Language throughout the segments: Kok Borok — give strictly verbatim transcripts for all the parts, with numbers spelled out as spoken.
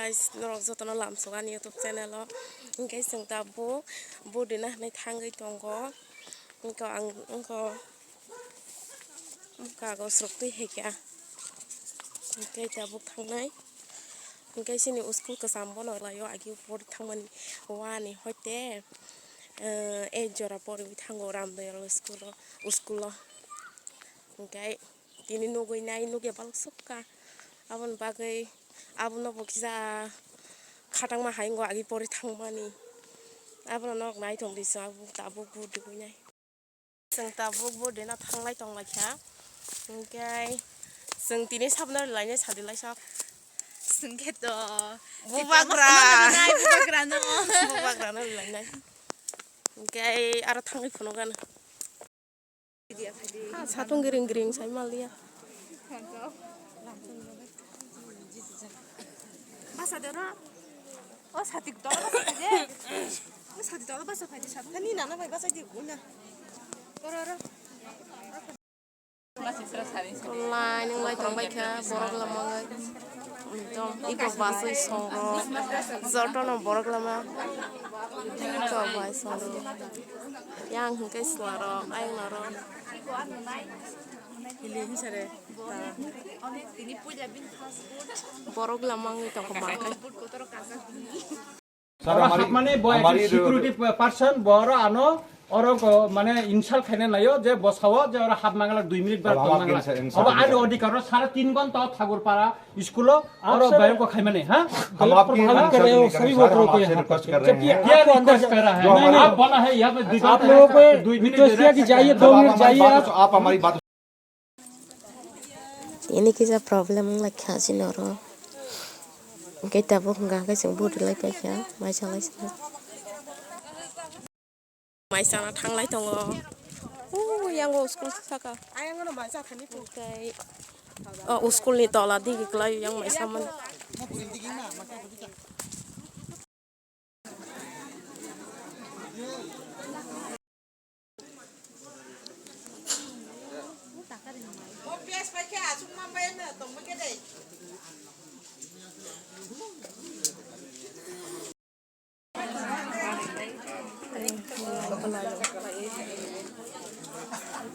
Guys, norok jotono lamsok ani YouTube channel o. Hwnkhe chwng tabuk body na hinwi thangwi tongo. Wngkha ang, wngkha kagos rok twi hai kha. Hwnkhe tabuk thangnai. Hwnkhe chini school kwcham bono laio agi body thangmani wani hoite, eh, ei jora poriwi thango Ramdayal school o, school o. Hwnkhe tini nugwi nai nugya balsuk kha. Aboni bagwi abono bo kisa khatangma hai wngkha agi pori thangmani. Abono nok nai tong di chwng abo tabuk body nai. Chwng tabuk body na thanglai tong lai kha. Hwnkhe chwng tini sabna rwlainai sadi lai sok. Chwng khe to bubagra. Bubagra no. Bubagra no rwlainai. Hwnkhe aro thangwi phunukgana. Satung gring gring sai mal dia. Basa de ro. O sati tolo basa phaidi. O sati tolo basa phaidi, sat thani nana bai basa di guna. Oro oro. Lai nung lai tong bai kha borok lama ngai. Ekdom iko baswi songo. Jotono borok lama. Iko bai songo. Yang hwnkhe slarok, ayang norok. Borok lama wngwi tongkha mankhai. Oro hapmani bo ekjon security person, bo oro ano oro ko mane insult khaina naio je bosao je oro hap mangala dui minute ba tong mangala. Obo ani odhikar o sare tin ghonta o Thagurpara school o oro bayam ko khaimani, ha? हम आपकी इंसल्ट नहीं कर रहे, सर, हम आपसे रिक्वेस्ट कर रहे हैं। क्या रिक्वेस्ट कर रहा है? आप बोला है यहाँ पे आप लोगों को रिक्वेस्ट किया कि जाइए, दो मिनट जाइए आप। आप हमारी बात Ini kisa problem wng lai kha chini oro. Hwnkhe tabuk hwnkha khe chwng bwrwi lai pai kha, maisa lai swngo. Maisa na thang lai tongo. O yang o school saka. Ayang no maisa thani. Hwnkhe o school ni tola digi kwlai yang maisa man.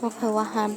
Ophai wahan.